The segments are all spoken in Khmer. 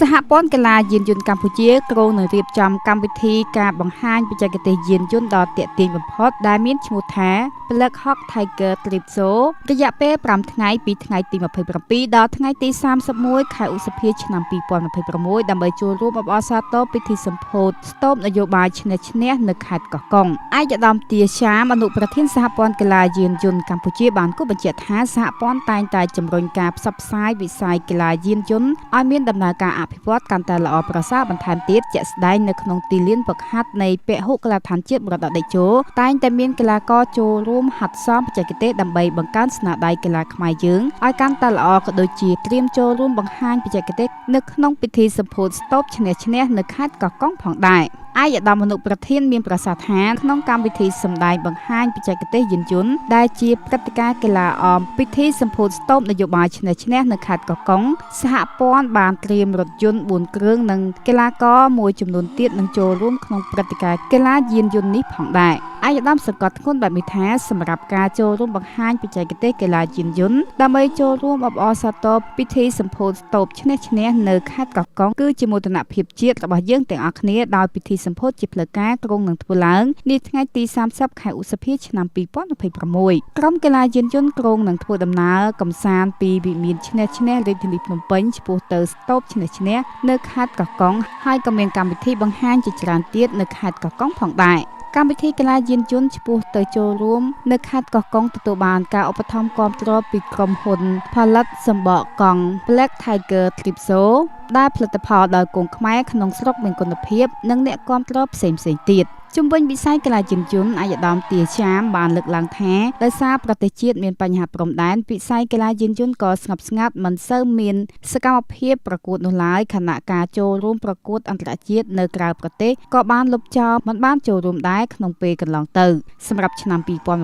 សហព័ន្ធកីឡាយានយន្តកម្ពុជាគ្រោងនឹងរៀបចំកម្មវិធីការបង្ហាញបច្ចេកទេសយានយន្តដ៏ទាក់ទាញបំផុតដែលមានឈ្មោះថា Black Hawk Tiger Trip Show រយៈពេល5ថ្ងៃពីថ្ងៃទី27ដល់ថ្ងៃទី31ខែឧសភាឆ្នាំ2026ដើម្បីចូលរួមអបអរសាទរពិធីសម្ពោធស្តូបនយោបាយឈ្នះឈ្នះនៅខេត្តកោះកុងឯកឧត្តមទាចាមអនុប្រធានសហព័ន្ធកីឡាយានយន្តកម្ពុជាបានគូបញ្ជាក់ថាសហព័ន្ធតែងតែជំរុញការផ្សព្វផ្សាយវិស័យកីឡាយានយន្តឲ្យមានដំណើរការអភិវឌ្ឍកាន់តែល្អប្រសើរបន្ថែមទៀតជាក់ស្ដែងនៅក្នុងទីលានហ្វឹកហាត់នៃពហុកីឡដ្ឋានជាតិមរតកតេជោតែងតែមានកីឡាករចូលរួមហាត់សមបច្ចេកទេសដើម្បីបង្កើនស្នាដៃកីឡាខ្មែរយើងឲ្យកាន់តែល្អក៏ដូចជាត្រៀមចូលរួមបង្ហាញបច្ចេកទេសនៅក្នុងពិធីសម្ពោធស្តូបឈ្នះឈ្នះនៅខេត្តកោះកុងផងដែរឯកឧត្តមអនុប្រធានមានប្រសាសន៍ថាក្នុងកម្មវិធីសម្ដែងបង្ហាញបច្ចេកទេសយានយន្តដែលជាព្រឹត្តិការណ៍កីឡាអមពិធីសម្ពោធស្តូបនយោបាយឈ្នះឈ្នះនៅខេត្តកោះកុងសហព័ន្ធបានត្រៀមរថយន្ត4គ្រឿងនិងកីឡាករមួយចំនួនទៀតនឹងចូលរួមក្នុងព្រឹត្តិការណ៍កីឡាយានយន្តនេះផងដែរឯកឧត្តមសង្កត់ធ្ងន់បែបនេះថាសម្រាប់ការចូលរួមបង្ហាញបច្ចេកទេសកីឡាយានយន្តដើម្បីចូលរួមអបអរសាទរពិធីសម្ពោធស្តូបឈ្នះឈ្នះនៅខេត្តកោះកុងគឺជាមោទនភាពជាតិរបស់យើងទាំងអស់គ្នាដោយពិធីសម្ពោធជាផ្លូវការគ្រោងនឹងធ្វើឡើងនាថ្ងៃទី30ខែឧសភាឆ្នាំ2026ក្រុមកីឡាយានយន្តគ្រោងនឹងធ្វើដំណើរកម្សាន្តពីវិមានឈ្នះឈ្នះរាជធានីភ្នំពេញឆ្ពោះទៅស្តូបឈ្នះឈ្នះនៅខេត្តកោះកុងហើយក៏មានកម្មវិធីបង្ហាញជាច្រើនទៀតនៅខេត្តកោះកុងផងដែរកម្មវិធីកីឡាយានយន្តឆ្ពោះទៅចូលរួមនៅខេត្តកោះកុងទទួលបានការឧបត្ថម្ភគាំទ្រពីក្រុមហ៊ុនផលិតសម្បកកង់ Black Tiger Trip Show ដែលផលិតផលដោយគង់ខ្មែរក្នុងស្រុកមានគុណភាពនិងអ្នកគាំទ្រផ្សេងៗទៀតជុំវិញវិស័យកីឡាយានយន្តឯកឧត្តមទាចាមបានលើកឡើងថាដោយសារប្រទេសជាតិមានបញ្ហាព្រំដែនវិស័យកីឡាយានយន្តក៏ស្ងប់ស្ងាត់មិនសូវមានសកម្មភាពប្រកួតនោះឡើយខណៈការចូលរួមប្រកួតអន្តរជាតិនៅក្រៅប្រទេសក៏បានលុបចោលមិនបានចូលរួមដែរក្នុងពេលកន្លងទៅសម្រាប់ឆ្នាំ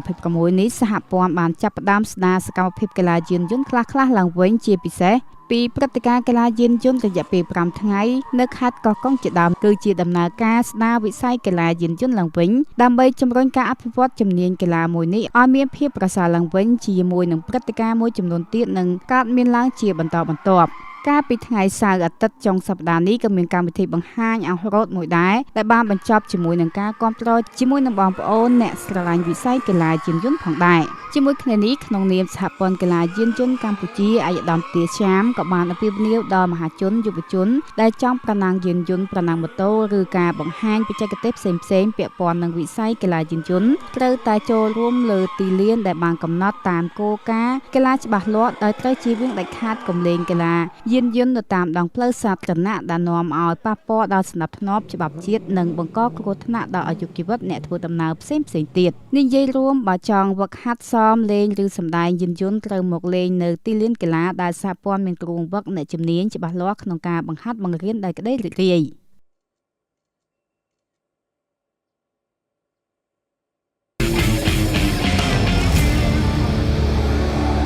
2026នេះសហព័ន្ធបានចាប់ផ្ដើមស្ដារសកម្មភាពកីឡាយានយន្តខ្លះៗឡើងវិញជាពិសេសពីព្រឹត្តិការណ៍កីឡាយានយន្តរយៈពេល5ថ្ងៃនៅខេត្តកោះកុងជាដើមគឺជាដំណើរការស្ដារវិស័យកីឡាយានយន្តឡើងវិញដើម្បីជំរុញការអភិវឌ្ឍជំនាញកីឡាមួយនេះឲ្យមានភាពប្រសើរឡើងវិញជាមួយនឹងព្រឹត្តិការណ៍មួយចំនួនទៀតនឹងកើតមានឡើងជាបន្តបន្ទាប់កាលពីថ្ងៃសៅរ៍អាទិត្យចុងសប្តាហ៍នេះក៏មានកម្មវិធីបង្ហាញអស់រ៉ូតមួយដែរដែលបានបញ្ចប់ជាមួយនឹងការគាំទ្រជាមួយនឹងបងប្អូនអ្នកស្រឡាញ់វិស័យកីឡាយានយន្តផងដែរជាមួយគ្នានេះក្នុងនាមសហព័ន្ធកីឡាយានយន្តកម្ពុជាឯកឧត្តមទាចាមក៏បានអំពាវនាវដល់មហាជនយុវជនដែលចង់ប្រណាំងយានយន្តប្រណាំងម៉ូតូឬការបង្ហាញបច្ចេកទេសផ្សេងៗពាក់ព័ន្ធនឹងវិស័យកីឡាយានយន្តត្រូវតែចូលរួមលើទីលានដែលបានកំណត់តាមគោលការណ៍កីឡាច្បាស់លាស់ដោយត្រូវជៀសវាងដាច់ខាតកុំលេងកីឡាយានយន្តនៅតាមដងផ្លូវសាធារណៈដែលនាំឲ្យប៉ះពាល់ដល់សណ្ដាប់ធ្នាប់ច្បាប់ជាតិនិងបង្កគ្រោះថ្នាក់ដល់អាយុជីវិតអ្នកធ្វើដំណើរផ្សេងៗទៀតនិយាយរួមបើចង់វឹកហាត់សមលេងឬសម្ដែងយានយន្តត្រូវមកលេងនៅទីលានកីឡាដែលសហព័ន្ធមានគ្រូវឹកអ្នកជំនាញច្បាស់លាស់ក្នុងការបង្ហាត់បង្រៀនដោយក្តីរីករាយ។